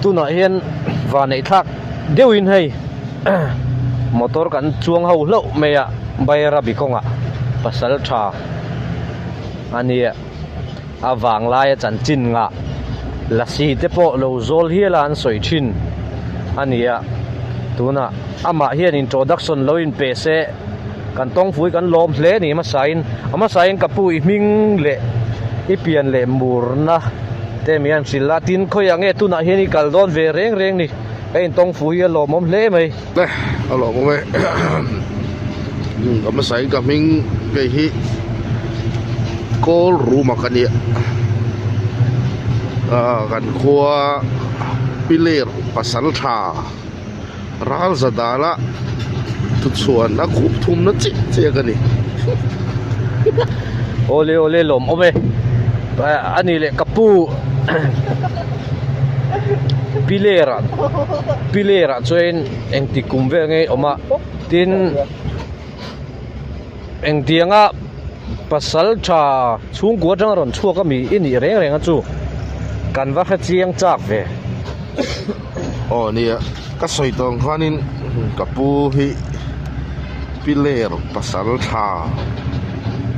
Tunah hian vanneih thlak deuhin hei motor kan chuang ho hlauh mai a Bairabi kawngah pasal tha a nia a vanglaia chanchin ngah lasi te pawh lo zawl hial a an sawi thin a ni a tunah amah hian introduction lo inpe se kan tawngpui kan lawm hle a ni hmasain a hmasain ka pu i hming leh i pian leh murna te mi an hrilh a tin khawiah nge tunah hian i kal dawn ve reng reng ni ka intawngpui hi a lawmawm hle mai. Le a lawmawm e ka hmasain ka hming kei hi kawl room a ka nia ah kan khua piler pasal tha. Ral za dala tuchhuan a khup thumna chiah chiah ka ni. Awle awle lawm awm e. A ni leh ka pu Piler ah Piler ah chuan engti kum vel nge awm a tin engtianga pasal tha chhungkua atanga rawn chhuak ami i nih reng reng a chu kan va hre chiang chak ve. Aw nia ka sawi tawh ang khanin ka pu hi piler pasal tha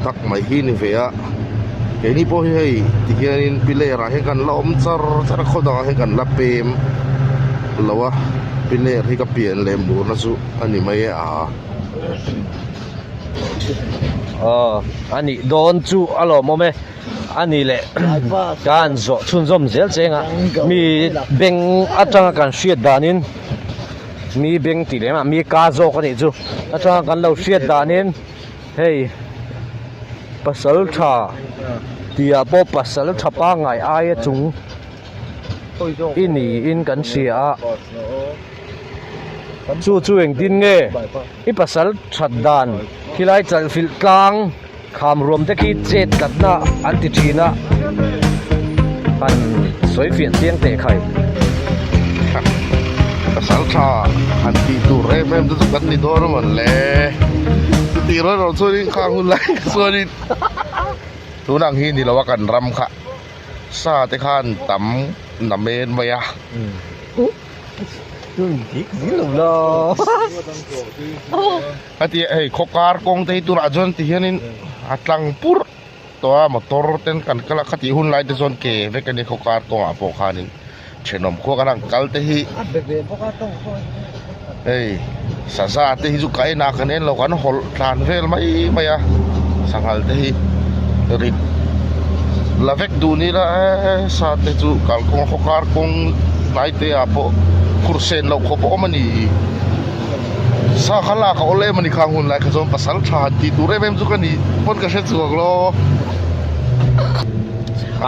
tak mai hi ni ve a keini pawh hi hei tihianin piler ah hian kan la awm char char a khaw dangah hian kan la pem lo a piler hi ka pian leh murna chu a ni mai a. Aw a nih dawn chu a lawmawm e. A ni leh kan zawh chhunzawm zel cheng a mi beng atanga kan hriat danin mi beng tih leh mi ka zawk a nih chu atanga kan lo hriat danin hei pasal tha tih ah pawh pasal tha pangngai aia chung i niin kan hria a chu chu engtin nge i pasal that dan khilai chalhfilh tlang. Kham ruam te khi chet tlatna an ti thin a, han sawi fiah chiang teh khai. Pasal tha han tih tur em em te chu kan ni dawn a mawn le. Chutih rual erawh chuanin khang hun lai kha chuanin tun ang hi ni lo a kan ram kha sa te khan tam namen mai a. Heti hei khaw kar kawng te hi tunah chuan ti hianin a tlang purh tawh a motor ten kan kal a khatih hun lai te chuan ke vek a ni khaw kar kawngah pawh khanin thenawm khua kan ang kal te hi hei saza te hi chu ka en a kan en lo kan hawlh tlan vel mai mai a sanghal te hi rit la vek duh ni la eee sa te chu kalkawng khaw kar kawng hnai te ah pawh phur sen loh khawp a awm a ni. Sa kha lak a awl em a ni khang hun lai kha chuan pasal tha han tih tur em em chu ka ni pawn ka hre chhuak lo.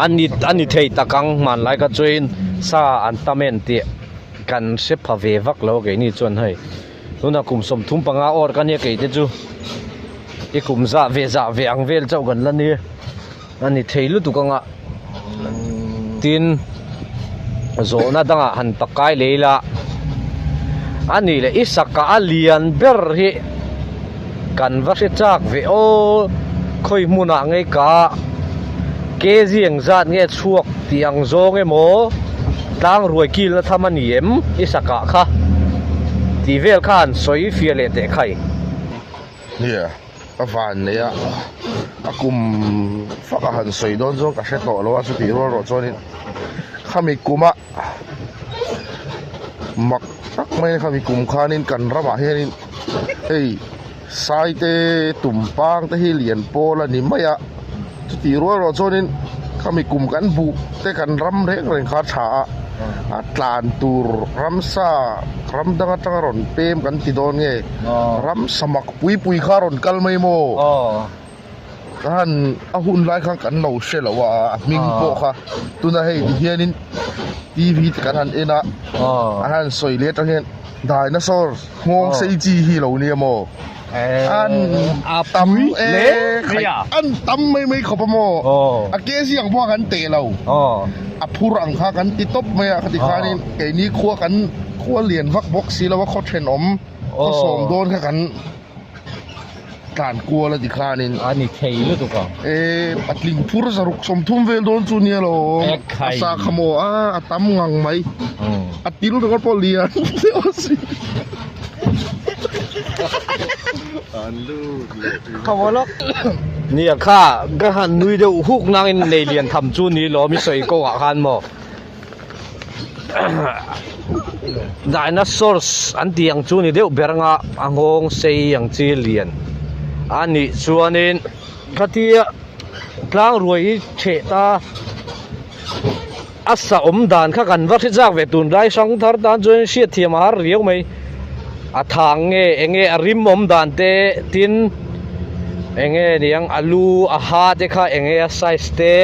A ni a ni thei tak ang hmanlai kha chuan sa an tam en tih kan hre pha ve vak lo keini chuan hei tunah kum 35 awr ka nia kei te chu i kum zah ve zah ve ang vel chauh kan la nia a ni thei lutuk anga tin zawhna dangah han pakai leh ila a nih leh i saka a lian ber hi kan va hre chak ve aw khawi hmunah ngei ka kg engzat nge chhuak tih ang zawng emaw tlang ruai kilna tham a ni em i saka kha tih vel khan sawi fiah leh teh khai. Nia. Ka van nei a, a kum fak a han sawi dawn chuan ka hre tawh lo a chutih rual rawh chuanin khami kuma mak tak mai khami kum khanin kan ramah hianin hei saite tumpang te hi lian pawl a ni mai a chutih rual rawh chuanin khami kum kan buh te kan ram reng reng kha a tha a. A tlan tur ramsa ram dang atanga rawn pem kan ti dawn nge ramsa mak pui pui kha rawn kal mai maw ka han a hun lai khan kan lo hre lo a a hming pawh kha tuna hei ti hianin T V te kan han en a an han sawi leh atang hian dinosaur nghawng sei chi hi lo nia maw. An tam e an tam mai mai khawp a maw a ke ziang pawh kan teh lo a phur ang kha kan ti tawp mai a khati khanin keini khua kan khua lian vak bawk si lo a khaw thenawm khaw sawm dawn kha kan tlan kual a ti khanin a ni thei lutuk ang e patling phur zaruk sawmthum vel dawn chu nia lo a sa kha maw a a tam ngang mai. A til ringawt pawh lian deuh a si. Nia kha ka han nui deuh huk nangin nei lian tham chu ni lawm i sawi kawng ah khan maw dinosaurs an tih ang chu ni deuh ber anga a nghawng sei ang chi lian a nih chuanin khatia tlang ruai hi chheh ta. A sa awm dan kha kan va hre chak ve tun lai hrang thar tan chuan hriat thiam a har riau mai a thang nge eng nge a rim awm dan te tin eng nge niang a lu a ha te kha eng nge a size te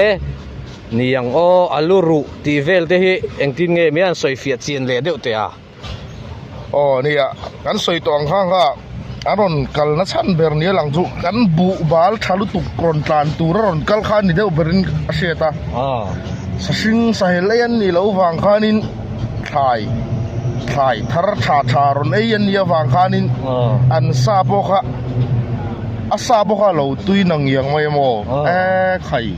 niang aw a lu ruh tih vel te hi engtin nge mai an sawi fiah chian leh deuh teh a. Aw nia kan sawi tawh ang kha kha a rawn kal na chhan ber nia lang chu kan buh bal tha lutuk rawn tlan tur a rawn kal kha a ni deuh berin a hriat a sahring sahel ei an nih loh vang khanin thlai thlai thar tha tha rawn ei an nih avang khanin an sa pawh kha a sa pawh kha a lo tui nang iang mai emaw e khai.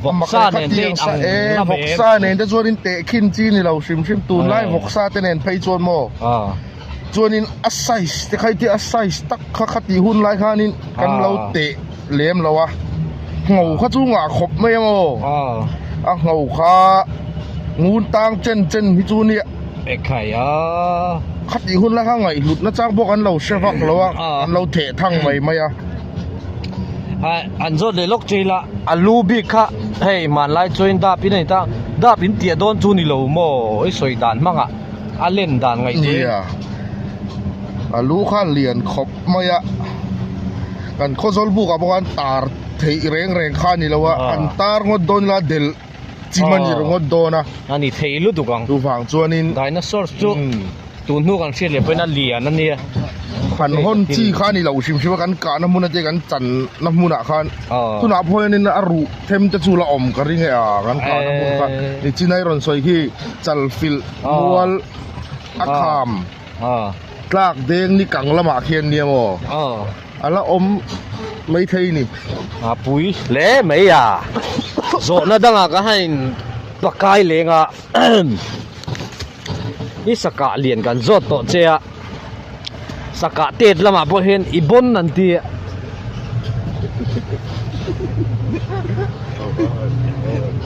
Vawksa nen te in ang lam em? Vawksa nen te chuan in tehkhin chi ni lo hrim hrim tunlai vawksa te nen phei chuan maw chuanin a size te kha hi a size tak kha kha tih hun lai khanin kan lo teh lem lo a ngho kha chu ngah khawp mai ang aw a ngho kha ngun tang chen chen hi chu nia kha tih hun lai kha ngaihhlut na chang pawh kan lo hre vak lo a an lo theh thang mai mai a. An zawt leh lawk chei la a lu bik kha hei hmanlai chuan dap in a ni ta dap in tiah dawn chu ni lo maw i sawi dan hmangah a len dan ngaihtuah in. Nia a lu kha lian khawp mai a kan khawzawl buk ah pawh khan tar theih reng reng kha a ni lo a an tar ngawt dawn ila delh chim a ni ringawt dawn a. A ni thei lutuk ang. Chuvang chuanin. Dinosaurs chu. Tun hnu kan hriat leh pawhin a lian a nia. Kan hawn chi kha a ni lo hrim hrim a, kan kahna hmun ate kan channa hmunah khan tunah pawh hianin a ruh them te chu la awm ka ring e a kan kahna hmun kha ni chinai rawn sawi khi chalfilh mual a kham tlak deng ni kang lamah khian nia maw a la awm maithei ni. A pui hle mai a, zawhna dangah ka han pakai leng a. I sakah lian kan zawt tawh che a sakah tet lamah pawh hian i bawn an ti a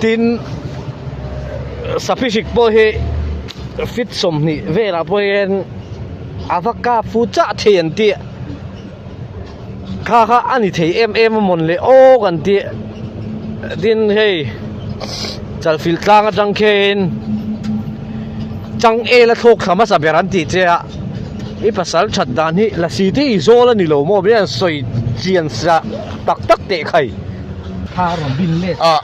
tin saphihrik pawh hi feet 20 velah pawh hian a va kap fu chah thei an ti a kha kha a ni thei em em a mawn le aw kan ti tin hei chalfilh tlang atang khian changel a thlawk thla hmasa ber an tih che a i pasal that dan hi lasi te i zawl a ni lo maw mai an sawi chian sa tak tak teh khai. Ah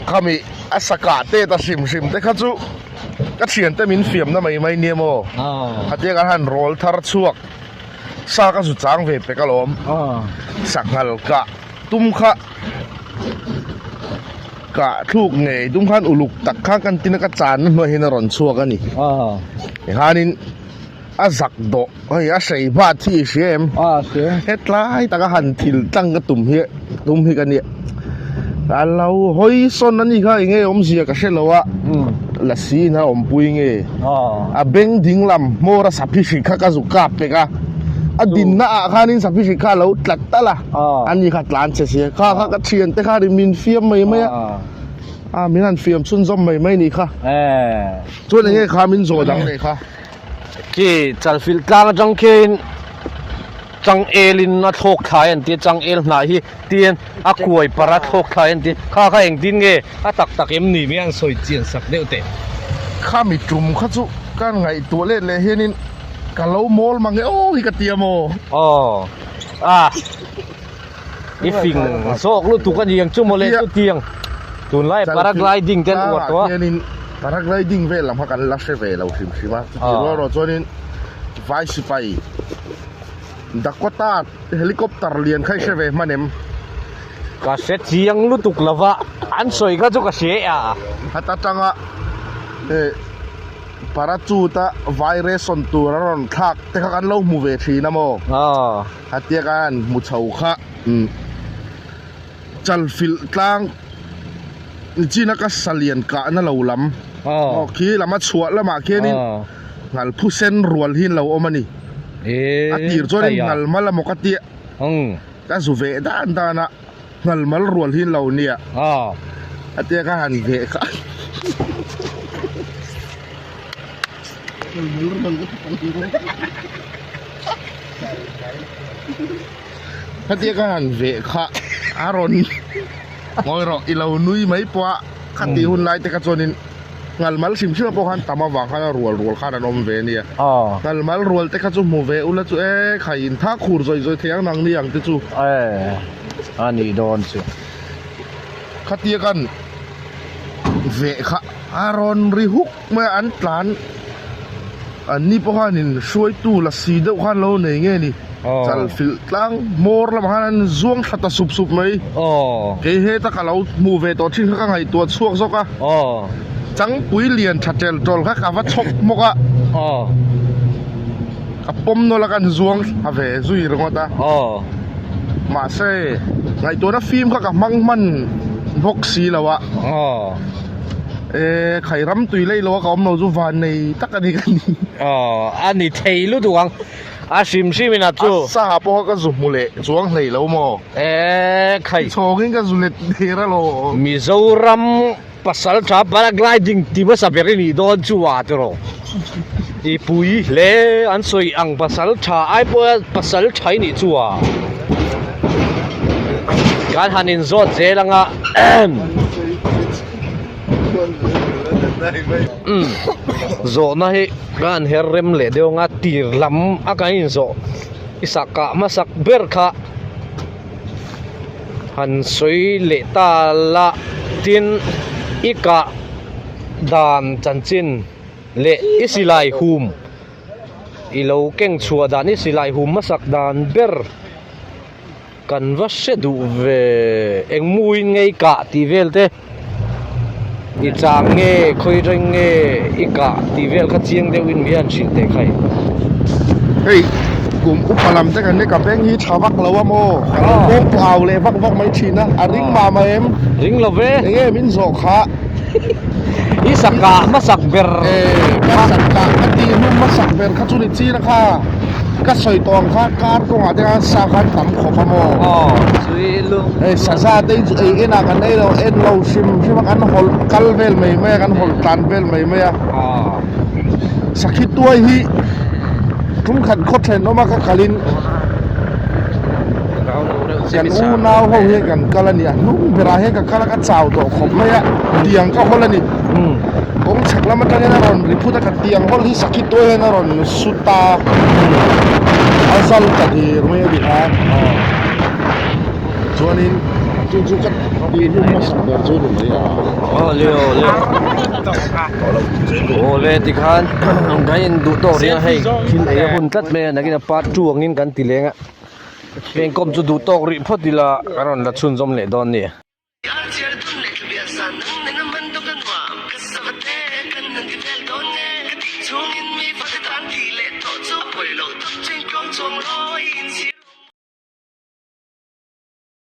khami a sakah te ta hrim hrim te kha chu ka thiante min fiamna mai mai nia maw khatia kan han rawl thar chhuak. Sa ka zu chang ve pek alawm. Sanghal kah tum kha kah thluk ngei tum khan uluk tak khan kan tin a ka channa hnuai hian a rawn chhuak a ni. Tikhanin a zak dawh hei a hrei bat hi i hria em? Hetlai taka han thil tlang ka tum hi tum hi ka nia. A lo hawi sawn a ni kha eng nge awmzia ka hre lo a lasi in a awmpui nge a beng ding lam hmawr a saphi hrik kha ka zuk kap pek a a dinna ah khanin saphi hrik kha a lo tlat tal a ani kha tlan che sia kha kha ka thian te khan min fiam mai mai a a min han fiam chhunzawm mai mai ni kha chuan eng nge kha min zawh dang leh kha. Khi chalfilh tlang atang khian changel in a thlawk thlai an tia changel hnah hi tin a kuai par a thlawk thlai an tia kha kha engtin nge a tak tak em ni mai an sawi chian sak deuh teh. Kha mi tum kha chu ka ngaihtuah let leh hianin ka lo mawl mang e aw hi ka tia maw. Aw a i fing zawk lutuk a ni ang chu mawle chu tiang tunlai paragliding te an uar tawh a. Hianin paragliding vel lam kha kan la hre ve lo hrim hrim a chutih rual erawh chuanin vai sipai Dakota helicopter lian kha i hre ve hman em? Ka hre chiang lutuk lo va an sawi kha chu ka hre a. Heta tanga eh parachute a vai ration tur a rawn thlak te kha kan lo hmu ve thin a maw? Aw. Hatia khan hmu chho kha chalfilh tlang. Nichina ka salian kahna lo lam aw khi lam a chhuah lamah khianin ngal phusen rual hi an lo awm a ni. A tir chuanin ngal mal amaw ka tia ka zu veh dan dan a ngal mal rual hi an lo nia a tia ka han veh kha. Khatia ka han veh kha a rawn ngawi rawh i lo nui mai pawh a khati hun lai te kha chuanin ngalmal hrim hrim a pawh khan tam avang khan a rual rual khan an awm ve ania ngalmal rual te kha chu hmu ve ula chu e khai in thak hur zawi zawi thei ang nang ni ang te chu a nih dawn chu khatia kan veh kha a rawn ri huk mai a an tlan an ni pawh khanin hruaitu la si deuh khan lo nei nge ni chal filh tlang hmawr lamah khan an zuang thla ta sup sup mai kei heta ka lo hmuh ve tawh thin kha ka ngaihtuah chhuak zawk a changpui lian tha tel tawl kha ka va chhawk hmawk a ka pawm nawlh a kan zuang thla ve zui ringawt a mahse ngaihtuahna fim kha ka hmang hman bawk si lo a. Eee khai ram tui lei lo a ka awm lo chu van nei tak a ni ka ni. Aw a ni thei lutuk ang a hrim hrim in a chu. A sa pawh kha ka zu hmu leh chuang hlei lo maw. Eee khai. Chhawngin ka zu let der a lo. Mizoram pasal tha paragliding ti hmasa ber i nih dawn chu a tiraw. I pui hle an sawi ang pasal tha ai pawha pasal tha i nih chu a. Kan han inzawt zel anga. Umm zawhna hi ka han her rem leh deuh anga tir lam a kan inzawh i sak kah hmasak ber kha han sawi leh ta la tin i kah dan chanchin leh i silai hum i lo keng chhuah dan i silai hum hmasak dan ber. Kan va hre duh ve, eng muin nge i kah tih vel te, i chang nge khawi reng nge i kah tih vel kha chiang deuh in mi han hrilh teh khai. Hei kum upa lam te kan ni ka beng hi tha vak lo a maw? Ka lo kawng pawh au leh vak vak mai thin a, a ring mah mah em? Ring lo ve. Enge min zawh kha? I sakah hmasak ber. E, ka sakah ka tih hlum hmasak ber kha chu ni chin a kha. Ka sawi tawh ang kha kar kawngah te khan sa khan tam khawp a maw. Aw, chui lung. Hei saza te hi chu ei enah kan ei lo, en lo hrim hrim a kan hawlh kal vel mai mai a, kan hawlh tlan vel mai mai a. Aw. Sakhi tuai hi tum khat khaw thenawm a ka kalin kan unau ho hian kan kal a ni a hnung berah hian ka kal a ka chau tawh khawp mai a tiang ka hawl a ni kawng chhak lam atangin a rawn ri phut a ka tiang hawl hi sakhi tuai hian a rawn su ta a zal ta dir mai a ni a chuanin chu chu ka tih hlum hmasak ber chu ni mai a. Awle awle awle tikhan kan in duh tawk reng a hei thil ei a hun tlat mai a nakin a part 2 angin kan ti leng a. Pengkawm chu duh tawk rih phawt ila ka rawn la chhunzawm leh dawn a ni.